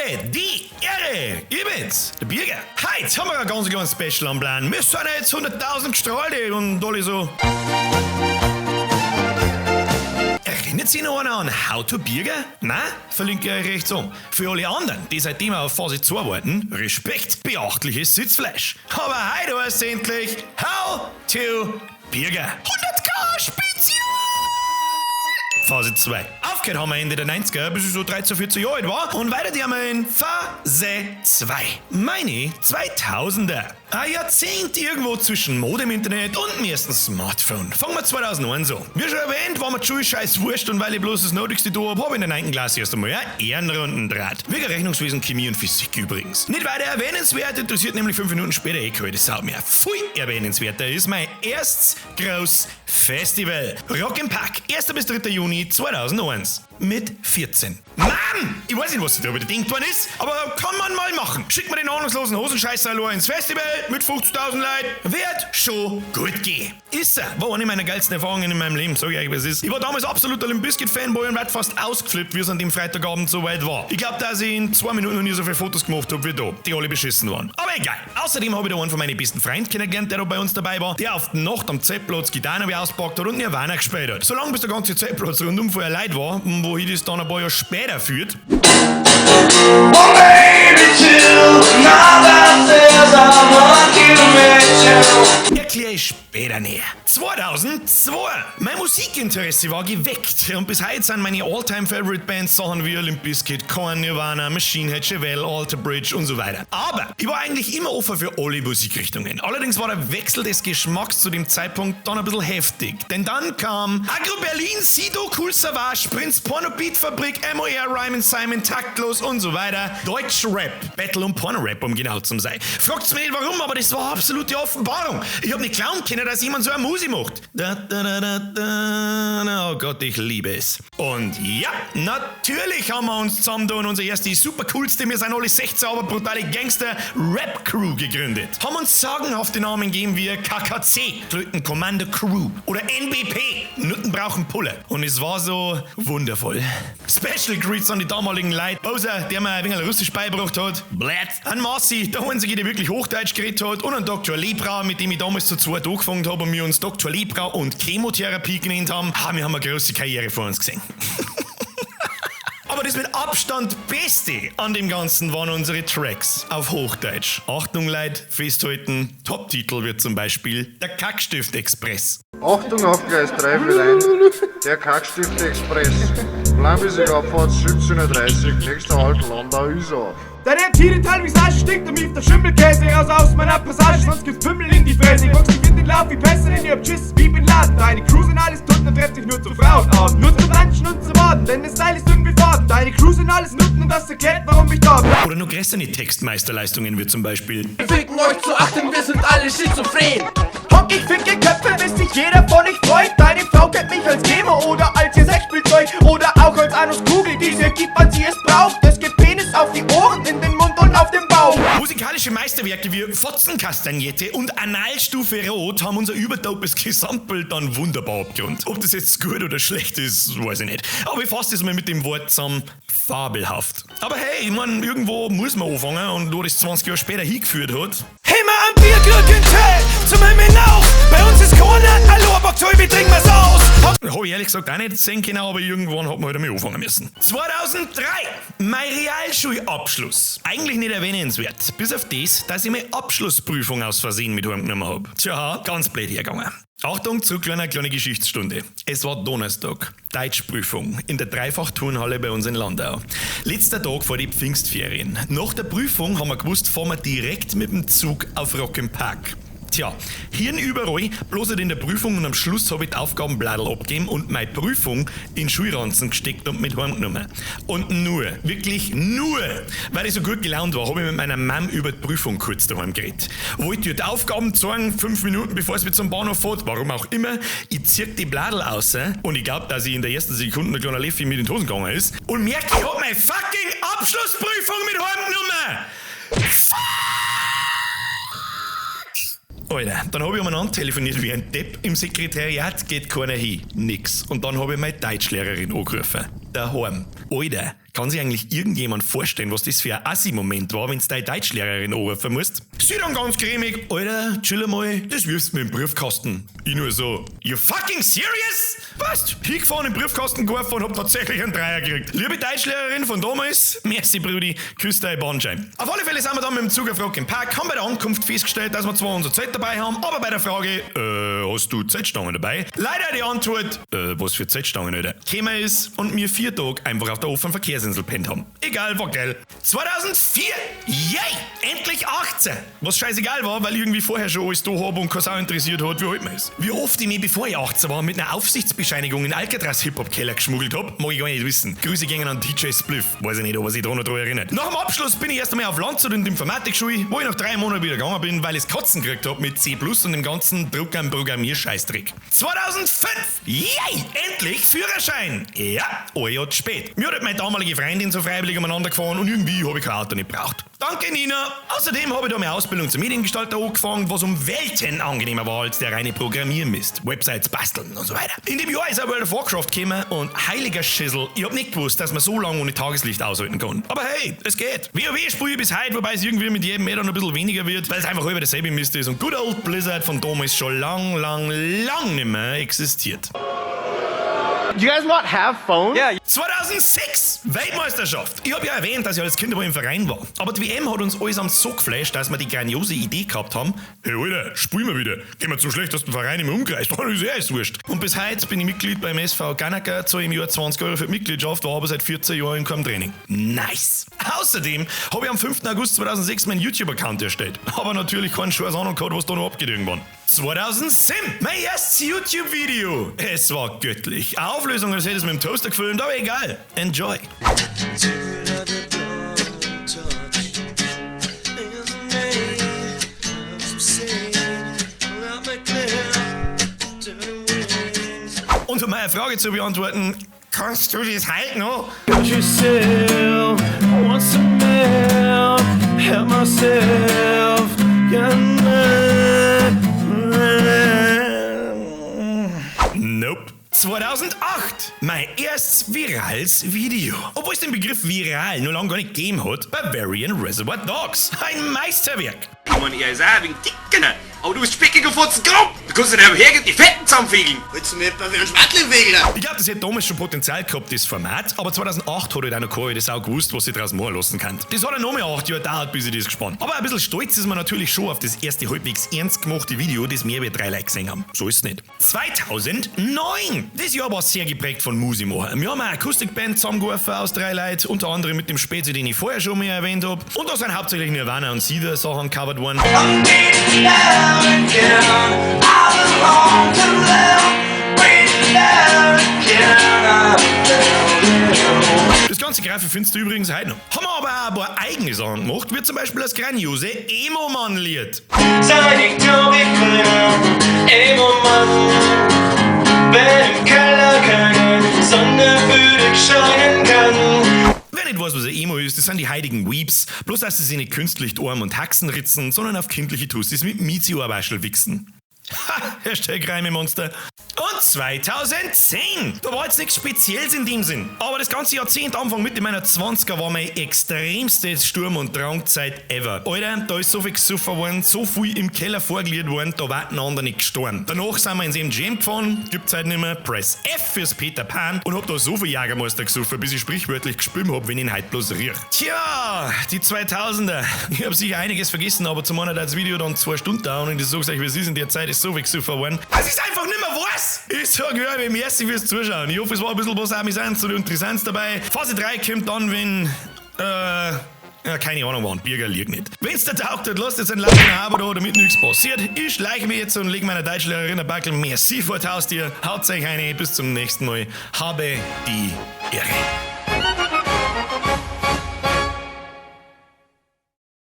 Habe die Ehre! Ich bin's, der Birger. Heit haben wir ein ganz kleines Special am Plan. Wir sind jetzt 100.000 Gestrahlte und alle so. Erinnert sich noch einer an How to Birger? Nein? Verlinke ich euch rechts um. Für alle anderen, die seitdem auf Phase 2 warten, Respekt, beachtliches Sitzfleisch. Aber heute heißt es endlich How to Birger. 100k Spezial! Phase 2. Aufgehört haben wir Ende der 90er, bis ich so 13, 14 Jahre alt war. Und weiter die haben wir in Phase 2. Meine 2000er. Ein Jahrzehnt irgendwo zwischen Modem-Internet und dem ersten Smartphone. Fangen wir 2001 an. Wie schon erwähnt, war mir die Schule scheiß wurscht und weil ich bloß das Nötigste da hab, hab ich in der 9. Klasse erst einmal eine Ehrenrunden draht. Wegen Rechnungswesen, Chemie und Physik übrigens. Nicht weiter erwähnenswert, interessiert nämlich 5 Minuten später eh keine Sau mehr. Viel erwähnenswerter ist mein erstes groß Festival. Rock im Park, 1. bis 3. Juni 2001. Mit 14. Mann! Ich weiß nicht, was sich da wieder gedacht worden ist, aber kann man mal machen. Schickt mir den ahnungslosen Hosenscheißer allein ins Festival mit 50.000 Leuten. Wird schon gut gehen. Ist er. War eine meiner geilsten Erfahrungen in meinem Leben, sag ich euch, was ist. Ich war damals absoluter Limp Bizkit Fanboy und werd fast ausgeflippt, wie es an dem Freitagabend so weit war. Ich glaub, dass ich in 2 Minuten noch nie so viele Fotos gemacht hab wie da, die alle beschissen waren. Aber egal. Außerdem habe ich da einen von meinen besten Freunden kennengelernt, der da bei uns dabei war, der auf die Nacht am Zeltplatz Gitarre auspackt hat und Nirvana gespielt hat. Solange bis der ganze Zeltplatz rundum voller Leute war, wohin das dann ein paar Jahre später führt. One, maybe two, now that there's a monkey to Erkläre ich später näher. 2002. Mein Musikinteresse war geweckt und bis heute sind meine All-Time Favorite Bands Sachen wie Limp Bizkit, Korn, Nirvana, Machine Head, Chevelle, Alter Bridge und so weiter. Aber ich war eigentlich immer offen für alle Musikrichtungen. Allerdings war der Wechsel des Geschmacks zu dem Zeitpunkt dann ein bisschen heftig. Denn dann kam Aggro Berlin, Sido, Kool Savas, Prinz Porno Beat Fabrik, MOR, Ryman Simon, Taktlos und so weiter. Deutsch Rap, Battle und Porno Rap, um genau zu sein. Fragt's mich nicht warum, aber das war absolute Offenbarung. Ich hab nicht glauben können, dass jemand so eine Musik macht. Da, da, da, da, da. Oh Gott, ich liebe es. Und ja, natürlich haben wir uns zusammen da und unsere erste super coolste, wir sind alle 16, aber brutale Gangster Rap Crew gegründet. Haben uns sagenhafte Namen gegeben wie KKC, Klöten Kommando Crew oder NBP, Nutten brauchen Pulle. Und es war so wundervoll. Special Greets an die damaligen Leute. Bowser, der mir ein wenig Russisch beigebracht hat. Blät. An Marci, der einzige, der wirklich Hochdeutsch geredet hat. Und an Dr. Lepra, mit dem ich damals zu zweit angefangen habe und wir uns Dr. Lepra und Chemotherapie genannt haben. Ha, wir haben eine große Karriere vor uns gesehen. Aber das mit Abstand Beste an dem Ganzen waren unsere Tracks auf Hochdeutsch. Achtung, Leute, festhalten, Top-Titel wird zum Beispiel der Kackstift Express. Achtung auf Gleis 3 für ein, der Kackstift Express. Planmäßig Abfahrt 17.30 Uhr, nächster Halt Landau Isar. Deine Tiere Visage stinkt und mieft der Schimmelkäse raus aus meiner Passage, sonst gibt's Pimmel in die Fresse. Ich box dich in den Lauf wie Pässe in ihr Schiss wie Bin Laden. Deine Crew sind alles Tutten und trefft sich nur zum Frauen aus. Nur zum Lunchen und zum Baden, denn der Style ist dünn wie Faden. Deine Crew sind alles Nutten und das erklärt, warum ich da bin. Oder noch größere Textmeisterleistungen wie zum Beispiel Wir ficken euch zu achten, wir sind alle schizophren. Hock, ich ficke Köpfe, bis sich jeder von euch freut. Deine Frau kennt mich als Gamer oder als ihr Sexspielzeug oder auch als Anuskugel, die sie gibt, wann sie es braucht. Es gibt Penis auf die Ohren, in den Mund und auf den Bauch. Musikalische Meisterwerke wie Fotzenkastagnette und Analstufe Rot haben unser überdopes Gesamtbild dann wunderbar abgerundet. Ob das jetzt gut oder schlecht ist, weiß ich nicht. Aber ich fasse das mal mit dem Wort zusammen. Fabelhaft. Aber hey, ich mein, irgendwo muss man anfangen und wo das 20 Jahre später hingeführt hat. Hey, mal ein Bier, Glück Tee, zum Himmel auf. Bei uns ist keiner ein wir trinken wir's aus. Hab ich ehrlich gesagt auch nicht sehen können, aber irgendwann hat man halt einmal anfangen müssen. 2003, mein Realschulabschluss. Eigentlich nicht erwähnenswert, bis auf das, dass ich meine Abschlussprüfung aus Versehen mit heimgenommen hab. Tja, ganz blöd hergegangen. Achtung, zurück eine kleine Geschichtsstunde. Es war Donnerstag, Deutschprüfung in der Dreifachturnhalle bei uns in Landau. Letzter Tag vor die Pfingstferien. Nach der Prüfung haben wir gewusst, fahren wir direkt mit dem Zug auf Rock im Park. Tja, Hirn überall, bloß nicht in der Prüfung und am Schluss hab ich die Aufgabenbladel abgegeben und meine Prüfung in Schulranzen gesteckt und mit heimgenommen. Und nur, wirklich nur, weil ich so gut gelaunt war, hab ich mit meiner Mom über die Prüfung kurz daheim geredet. Wollte ihr die Aufgaben zeigen, 5 Minuten bevor es wieder zum Bahnhof fährt, warum auch immer, ich zieh die Bladel aus und ich glaub, dass ich in der ersten Sekunde ein kleiner Leffi mit in die Hosen gegangen ist und merk, ich hab meine fucking Abschlussprüfung mit heimgenommen! Fuck! Alter, dann hab ich umeinander telefoniert wie ein Depp. Im Sekretariat geht keiner hin. Nix. Und dann hab ich meine Deutschlehrerin angerufen. Daheim. Alter, kann sich eigentlich irgendjemand vorstellen, was das für ein Assi-Moment war, wenn's deine Deutschlehrerin anrufen musst? Sie dann ganz cremig: Alter, chill mal, das wirfst du mir im Briefkasten. Ich nur so: You fucking serious? Passt, hingefahren, im Briefkasten geworfen und hab tatsächlich einen Dreier gekriegt. Liebe Deutschlehrerin von damals, merci Brudi, küss deine Bandscheibe. Auf alle Fälle sind wir dann mit dem Zug auf Rock im Park, haben bei der Ankunft festgestellt, dass wir zwar unser Zelt dabei haben, aber bei der Frage, hast du Zeltstangen dabei? Leider die Antwort, was für Zeltstangen, Alter, gekommen ist und wir 4 Tage einfach auf der offenen Verkehrsinsel pennt haben. Egal, war geil. 2004, yay, endlich 18. Was scheißegal war, weil ich irgendwie vorher schon alles da hab und keine Sau interessiert hat, wie alt man ist. Wie oft ich mich, bevor ich 18 war, mit einer Aufsichtsbescheinigung in Alcatraz Hip-Hop-Keller geschmuggelt hab, mag ich gar nicht wissen. Grüße gingen an DJ Spliff. Weiß ich nicht, ob er sich da noch dran erinnert. Nach dem Abschluss bin ich erst einmal auf Landshut in die Informatikschule, wo ich nach 3 Monaten wieder gegangen bin, weil ich's Kotzen gekriegt hab mit C plus und dem ganzen Druck am Programmierscheißdreck. 2005! Yay! Endlich Führerschein! Ja, ein Jahr zu spät. Mir hat meine damalige Freundin so freiwillig umeinander gefahren und irgendwie hab ich kein Auto nicht gebraucht. Danke, Nina! Außerdem habe ich da meine Ausbildung zum Mediengestalter angefangen, was um Welten angenehmer war als der reine Programmiermist. Websites basteln und so weiter. In dem Jahr ist auch World of Warcraft gekommen und heiliger Schissel, ich hab nicht gewusst, dass man so lange ohne Tageslicht aushalten kann. Aber hey, es geht. WoW spiele ich bis heute, wobei es irgendwie mit jedem Meter noch ein bisschen weniger wird, weil es einfach über dasselbe Mist ist und Good Old Blizzard von damals schon lang, lang, lang nicht mehr existiert. Do you guys not have phones? Yeah. 2006! Weltmeisterschaft! Ich hab ja erwähnt, dass ich als Kind immer im Verein war. Aber die WM hat uns allesamt so geflasht, dass wir die grandiose Idee gehabt haben: Hey Alter, spielen wir wieder. Gehen wir zum schlechtesten Verein im Umkreis. Dann ist eh alles wurscht. Und bis heute bin ich Mitglied beim SV Ganacker, zahle im Jahr 20 Euro für die Mitgliedschaft, war aber seit 14 Jahren in keinem Training. Nice! Außerdem habe ich am 5. August 2006 meinen YouTube-Account erstellt. Aber natürlich keinen Scheiß Ahnung gehabt, was da noch abgeht irgendwann. 2007, mein erstes YouTube-Video. Es war göttlich. Eine Auflösung, als hätte ich es mit dem Toaster gefilmt, aber egal. Enjoy. Und um meine Frage zu beantworten, kannst du das heute noch? Got yourself, want some help, help myself, get Nope. 2008, mein erstes virales Video. Obwohl es den Begriff viral noch lange gar nicht gegeben hat, Bavarian Reservoir Dogs. Ein Meisterwerk. Ich meine, er ist auch wegen Dicken, aber du bist speckiger Fotzen, komm! Du kannst nicht hergehen, die Fetten zusammenfegeln. Willst du mir etwa wie ein Schmattelfegler? Ich glaub, das hätte damals schon Potenzial gehabt, das Format, aber 2008 hat halt auch noch keiner das auch gewusst, was sie draus machen lassen kann. Das hat ja noch mehr 8 Jahre gedauert, bis ich das gespannt. Aber ein bisschen stolz ist man natürlich schon auf das erste halbwegs ernst gemachte Video, das mehr wie 3 Leute gesehen haben. So ist's nicht. 2009! Das Jahr war sehr geprägt von Musimacher. Wir haben eine Akustikband zusammengeworfen aus 3 Leuten, unter anderem mit dem Spezi, den ich vorher schon mal erwähnt hab. Und da sind hauptsächlich Nirvana und Seether Sachen covered worden. Das ganze Greife findest du übrigens heute noch. Haben wir aber auch ein paar eigene Sachen gemacht, wie zum Beispiel das grandiose Emo-Mann-Lied. Seit ich glaub, ich bin ein Emo-Mann, wenn im Keller keine Sonne für dich scheinen kann. Wer nicht weiß, was ein Emo ist, das sind die heiligen Weeps. Bloß, dass sie sich nicht künstlich die Arme und Haxen ritzen, sondern auf kindliche Tussis mit Mizi-Ohrwaschel wichsen. Ha! Hashtag Reime-Monster. Und 2010! Da war jetzt nichts Spezielles in dem Sinn. Aber das ganze Jahrzehnt, Anfang Mitte meiner 20er, war meine extremste Sturm- und Drangzeit ever. Alter, da ist so viel gesoffen worden, so viel im Keller vorgelegt worden, da warten andere nicht gestorben. Danach sind wir ins MGM gefahren, gibt's halt nicht mehr, Press F fürs Peter Pan und hab da so viel Jägermeister gesoffen, bis ich sprichwörtlich gespült hab, wenn ich ihn heute bloß riech. Tja, die 2000er. Ich hab sicher einiges vergessen, aber zum einen hat das Video dann 2 Stunden dauern und ich sag's euch, wie es ist, in der Zeit ist so viel gesoffen worden. Es ist einfach nicht mehr was! Ich sag ja, merci fürs Zuschauen. Ich hoffe, es war ein bisschen was Amüsantes oder Interessantes dabei. Phase 3 kommt dann, wenn. Ja, keine Ahnung wann, Birger liegt nicht. Wenn's dir taugt hat, lasst jetzt ein Like und ein Abo da, damit nichts passiert. Ich schleiche mich jetzt und leg meiner Deutschlehrerin ein Backel. Merci vor das Haustier. Haut euch eine. Bis zum nächsten Mal. Habe die Ehre.